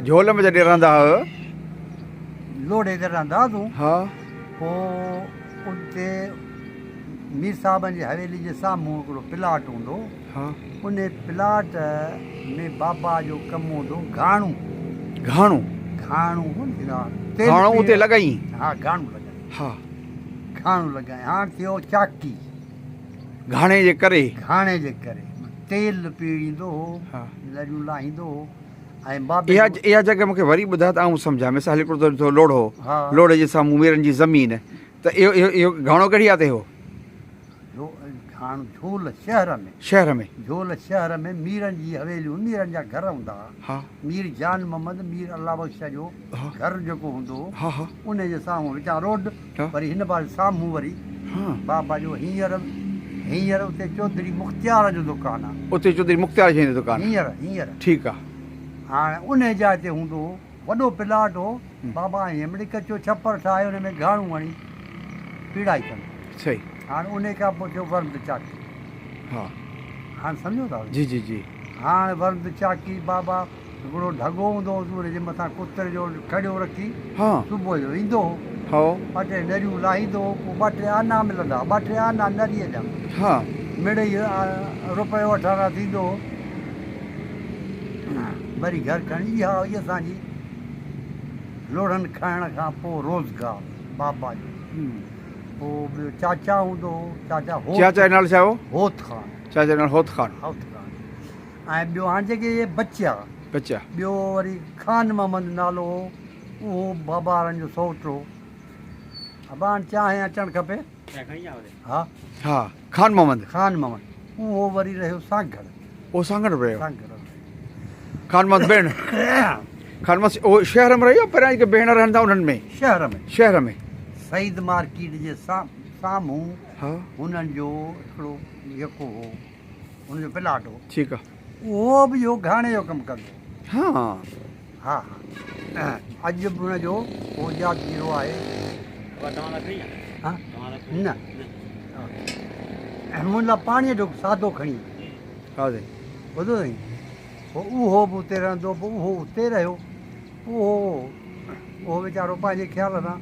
جهول ۾ جڏهن رهندا هئو. لوڙهي تي رهندا هئاسون. ها. پوء اتي مير صاحبن جي حويلي جي سامهون هڪڙو پلاٽ هوندو هو. ها. انهي پلاٽ ۾ بابا جو ڪم هوندو هو گهاڻو. گهاڻو. گهاڻو ڪونه ٿيندو آهي. تيل گهاڻو پيڙ. اتي لڳائين. ها گهاڻو لڳائين. ها. گهاڻو لڳائين. هاڻ ٿيو چاڪي. گهاڻي جي ڪري. گهاڻي جي ڪري. تيل پيڙيندو هو. ها. لڙيون لاهيندو هو. ۽ بابي اها جو. اها جڳهه مون کي وري ٻڌاء ته آئون سمجهان. مثال هڪڙو ته ٿيو لوڙهو. ها. لوڙهي جي سامهون ميرن جي زمين ته اهو اهو اهو گهاڻو ڪهڙي جاء تي هو؟ گهاڻو جهول شهر ۾. شهر ۾. جهول شهر ۾ ميرن جي حويليون ميرن جا گهر هوندا ها. ها. مير جان محمد مير الله بخش جو ها. گهر جيڪو هوندو هو. ها ها. انهي جي سامهون وچان روڊ. ها. وري هن پاسي سامهون وري. ها. بابا جو هينئر هينئر اتي چوڌري مختيار جو دڪان آ. اتي چوڌري مختيار جو دڪان آ. هينئر هينئر. ٺيڪ آ. هاڻ انهي جاء تي هوندو هو. وڏو پلاٽ هو. بابا ائين مڙئي ڪچو ڇپر ٺاهي ان ۾ گهاڻو هڻي پيڙائي ڪندو. صحيح. هاڻ انهي کان پوء ٿيو ورند چاڪي. ها. هاڻ سمجهو ٿا. جي جي جي. هاڻ ورند چاڪي بابا هڪڙو ڍڳو هوندو هوس ان جي مٿان ڪتر جو کڙيو رکي ها. صبح جو ايندو هو. هائو. ٻه ٽي نريون لاهيندو هو پوء ٻه ٽي آنا ملندا ها ٻه ٽي آنا نريء جا. ها. مڙئي رپيو اٺ آنا ٿيندو هو. وري گهر کڻي اها هئي اسان جي لوڙهن کائڻ کان پوء روزگار بابا جو. پوء ٻيو چاچا هوندو هو چاچا هوت. چاچا جو نالو ڇا هو؟ هوت خان. چاچا جو نالو هوت خان. هوت خان ۽ ٻيو هاڻ جيڪي اهي بچيا. بچيا. ٻيو وري خان محمد نالو هو اهو بابا وارن جو سئوٽ هو. ابا هاڻ چانهه اچڻ کپي. ها. ها خان محمد. خان محمد اهو وري رهيو سانگهڙ. اهو سانگهڙ رهيو. سانگهڙ رهيو. خان محمد ڀيڻ. خان محمد اهو شهر ۾ رهيو يا پريان جيڪي ڀيڻ رهن ٿا انهن ۾؟ شهر ۾. شهر ۾. سعيد مارڪيٽ جي سامهون ها. هنن جو هڪڙو يڪو هو هن جو پلاٽ هو. ٺيڪ آ. اهو به اهو گهاڻي جو ڪم ڪندو هو. ها. ها ها اڄ به ان جو اهو يادگيرو آهي. ها نه مون لاء پاڻيء جو سادو کڻي ها سائين. ٻڌو سائين پوء اهو به اتي رهندو پوء اهو اتي رهيو اهو اهو ويچارو پنهنجي خيال سان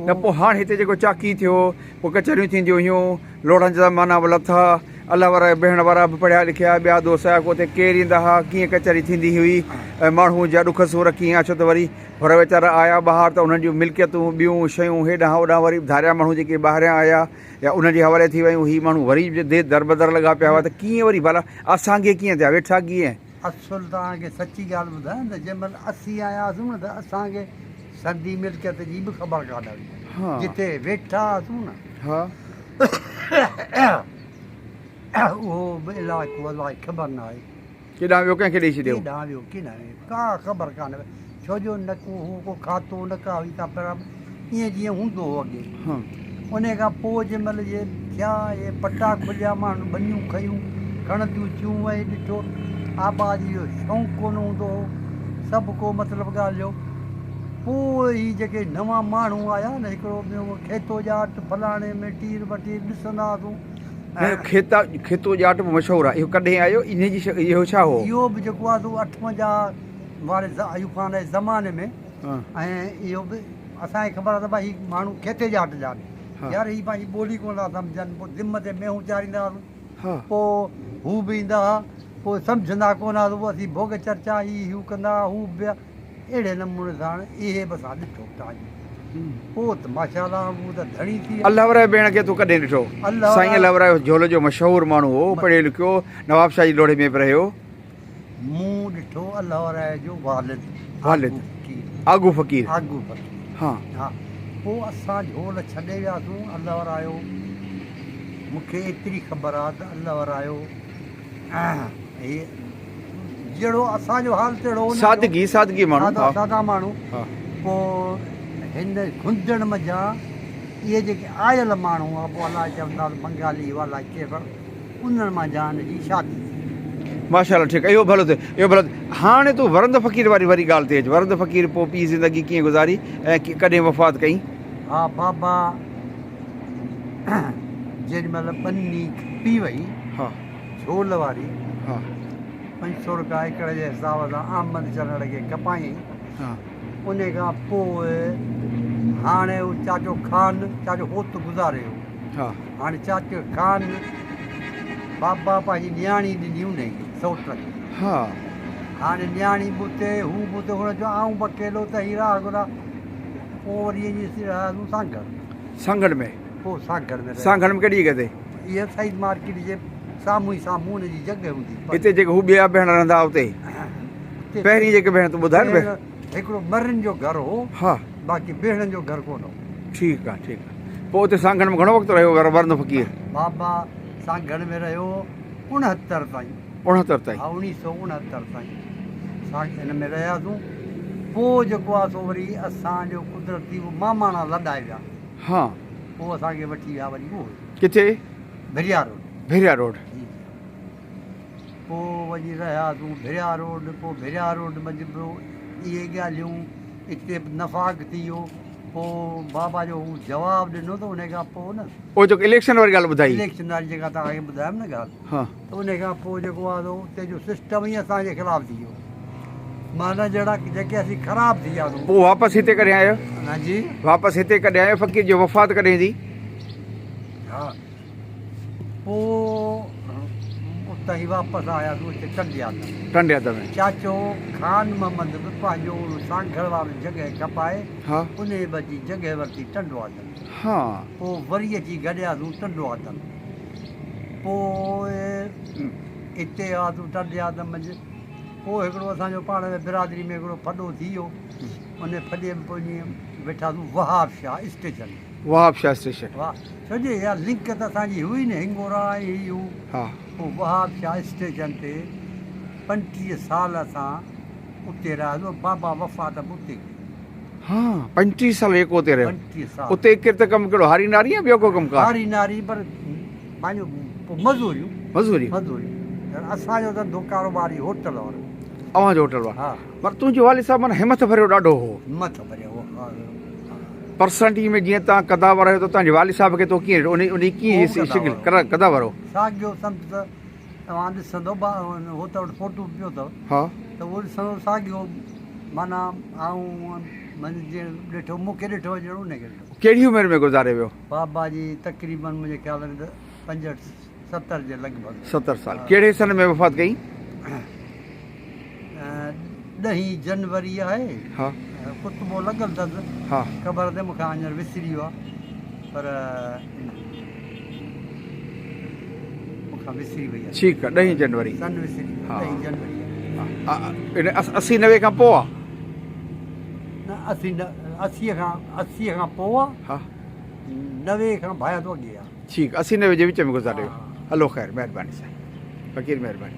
نه پوء هاڻ هتي جيڪو چاڪي ٿيو، پوء ڪچهريون ٿينديون هيون، لوڙهن جا زمانا به لٿا، الله وارا بيهڻ وارا به پڙهيا لکيا، ٻيا دوست آيا، ڪو اتي ڪير ايندا ها، ڪيئن ڪچهري ٿيندي هئي ۽ ماڻهو جا ڏک سور ڪيئن ڇو ته وري حر ويچارا آيا ٻاهر ته انهن جون ملڪيتون ٻيون شيون هيڏانهن هوڏانهن وري ڌاريا ماڻهو جيڪي ٻاهريان آيا يا انهن جي حوالي ٿي ويون، هي ماڻهو وري دربدر لڳا پيا هئا ته ڪيئن وري ڀلا اسانگي ڪيئن ٿيا ويٺا ڪيئن. اصل توهان کي سچي ڳالهه ٻڌايان ته جنهن مهل اسين آياسون نه ته اسان کي سندي ملڪيت جي به خبر ڪانه هئي. جتي ويٺا هئاسون نه اهو به علائقو الائي خبر نه آهي. ڪيڏانهن ويو ڪنهن کي ڏئي ڇڏيو. ڪيڏانهن ويو ڪيڏانهن ويو ڪا خبر ڪانه هئي ڇو جو نه ڪو هو ڪو کاتو نه ڪا هئي ڪا پر ائين جيئن هوندو هو اڳي. انهيء کان پوء جنهن مهل اهي ٿيا، اهي پٽا کليا، ماڻهن ٻنيون کنيون، کڻنديون ٿيون ۽ ڏٺو آبادي جو شوق ڪونه هوندو هو، سڀ ڪو مطلب ڳالهه جو. پوء هي جيڪي نوان ماڻهو آيا نه، هڪڙو ٻيو کيتو ڄاٽ فلاڻي ۾ ٽير ٻه ٽير ڏسندا هئاسون. نه کيتا کيتو ڄاٽ به مشهور آهي، اهو ڪڏهن آيو، انهيء جي اهو ڇا هو؟ اهو به جيڪو آهي سو 58 واري ايوب خان جي زماني ۾. ۽ اهو به اسان کي خبر آهي ته ڀائي هي ماڻهو کيتي جاٽ جا آهن يار هي پنهنجي ٻولي ڪونه ٿا سمجهن پوء ذم تي مينهون چاريندا هئاسون پوء هو به ايندا هئا پوء سمجهندا ڪونه هئاسون پوء اسين ڀوڳ چرچا هي هو ڪندا هئا هو به اهڙي نموني سان اهي به اسان ڏٺو تان جو پوء ته ماشاء الله هو ته ڌڻي ٿي ويا. الله ورائي ڀيڻ کي تون ڪڏهن ڏٺو؟ سائين الله ورائي جهول جو مشهور ماڻهو هو پڙهيو لکيو نوابشاهه جي لوڙهي ۾ به رهيو. مون ڏٺو الله ورائي جو والد والد آگو فقير آگو فقير ها ها پوء اسان جهول ڇڏي وياسون الله ورايو مون کي ايتري خبر آ ته الله ورايو هي جهڙو اسان جو حال تهڙو سادگي سادگي ماڻهو سادا سادا ماڻهو ها پوء هن گهندڻ منجهان اهي جيڪي آيل ماڻهو هئا پوء الله چوندا بنگالي هئا الائي ڪير انهن مان جان جي شادي ٿي. ماشاء الله ٺيڪ اهو ڀلو ٿئي اهو ڀلو ٿئي هاڻي تون ورند فقير واري وري ڳالهه تي اچ ورند فقير پوء پيء زندگي ڪيئن گذاري ۽ ڪڏهن وفات ڪئي. ها بابا جيڏي مهل ٻني کپي وئي ها جهول واري ها. 500 رپيا ايڪڙ جي حساب سان احمد چنڙ کي کپايائين. ان کان پوء هاڻي هو چاچو خان، چاچو هوت گذاري ويو. هاڻي چاچو خان بابا پنهنجي نياڻي ڏني ان کي، سئوٽ کي. هاڻي نياڻي به اتي، هو به اتي، هن چيو آئون به اڪيلو ته هي راهه گلا. پوء وري ائين اسين رهياسون سانگهڙ. سانگهڙ ۾؟ پوء سانگهڙ ۾ رهياسون. سانگهڙ ۾ ڪهڙي جڳهه تي؟ اها سعيد مارڪيٽ جي سامهون ئي سامهون ان جي جڳهه هوندي. هتي جيڪي هو ٻيا ڀيڻ رهندا ها اتي؟ پهرين جيڪي ڀيڻ تون ٻڌاء نه ڀيڻ. هڪڙو مرين جو گهر هو. ها. باقي ڀيڻن جو گهر ڪونه هو. ٺيڪ آ ٺيڪ آ. پوء اتي سانگهڙ ۾ گهڻو وقت رهيو ورندو فقير؟ بابا سانگهڙ ۾ رهيو 69 تائين. 69 تائين. ها 1969 تائين سانگ ان ۾ رهياسون. پوء جيڪو آ سو وري اسان جو قدرتي ماماڻا لڏائي ويا. ها. پوء اسان کي وٺي ويا وري اهي. ڪٿي؟ ڀريا روڊ. ڀريا روڊ. جي جي. پوء وڃي رهياسون ڀريا روڊ. پوء ڀريا روڊ منجهه به اهي ڳالهيون اتي به نفاق ٿي ويو. پوء بابا جو هو جواب ڏنو ته ان کان پوء نه. اهو جيڪو اليڪشن واري ڳالهه ٻڌائي. اليڪشن واري جيڪا توهان کي ٻڌايم نه ڳالهه. ها. ته ان کان پوء جيڪو آهي سو اتي جو سسٽم ئي اسان جي خلاف ٿي ويو. معنيٰ جهڙا جيڪي اسين خراب ٿي وياسون. پوء واپس هتي ڪڏهن آيو؟ ها جي. واپس هتي ڪڏهن آيو؟ فقير جي وفات ڪڏهن ٿي؟ ها. پوء اتان ئي واپس آياسون اتي ٽنڊي آدم. ٽنڊي آدم ۾. چاچو خان محمد به پنهنجو اهو سانگهڙ وارو جڳهه کپائي ها. انهيء به اچي جڳهه ورتي ٽنڊو آدم ۾. ها. پوء وري اچي گڏياسون ٽنڊو آدم ۾. پوء اتي آياسون ٽنڊي آدم منجهه. پوء هڪڙو اسان جو پاڻ ۾ برادري ۾ هڪڙو ڦڏو ٿي ويو. انهيء ڦڏي ۾ پوء وڃي ويٺاسون وهاب شاهه اسٽيشن تي. وهاب شاهه اسٽيشن. واه سڄي اها لنڪ ته اسان جي هئي نه هنگورا ۽ هي هو. ها. پوء وهاب شاهه اسٽيشن تي 35 سال اسان اتي رهياسون ۽ بابا وفات به اتي ڪئي. ها 35 سال يڪو اتي رهيو. 35 سال. اتي ڪرت ڪم ڪهڙو هاري ناري يا ٻيو ڪو ڪم ڪار؟ هاري ناري پر پنهنجو پوء مزوريون. مزوريون. مزوريون. اسان جو ڌنڌو ڪاروبار هي هوٽل وارو. اوهان جو هوٽل وارو. ها. پر تنهنجو والد صاحب معنيٰ همٿ ڀريو ڏاڍو هو. همٿ ڀريو هو ها. پرسنٽي ۾ جيئن توهان قداور آهيو ته توهان جي والد صاحب کي تو ڪيئن ڏٺو انهي انهي ڪيئن هي شڪل قداور هو. ساڳيو سنت ته توهان ڏسندو هو ته وٽ فوٽو به پيو اٿو. ها. ته اهو ڏسندو ساڳيو معنيٰ آئون جيئن ڏٺو مون کي ڏٺو جهڙو انهي کي ڏٺو. ڪهڙي عمر ۾ گذاري ويو؟ بابا جي تقريبن منهنجي خيال ۾ ته 65 70 جي لڳ ڀڳ. 70 سال. ڪهڙي سن ۾ وفات ڪئي؟ ڏهين جنوري آهي. ها. ڪتبو لڳل اٿس. ها. قبر تي مون کان هينئر وسري ويو آهي پر مون کان وسري وئي آهي. ٺيڪ آهي ڏهين جنوري. سن وسري ويو ها. ڏهين جنوري آهي. ان 80 90 کان پوء آهي. نه 80 نه 80 کان 80 کان پوء آهي. ها. 90 کان ڀايان ٿو اڳي آهي. ٺيڪ 80 90 جي وچ ۾ گذاري ويو. هلو خير مهرباني سائين فقير مهرباني.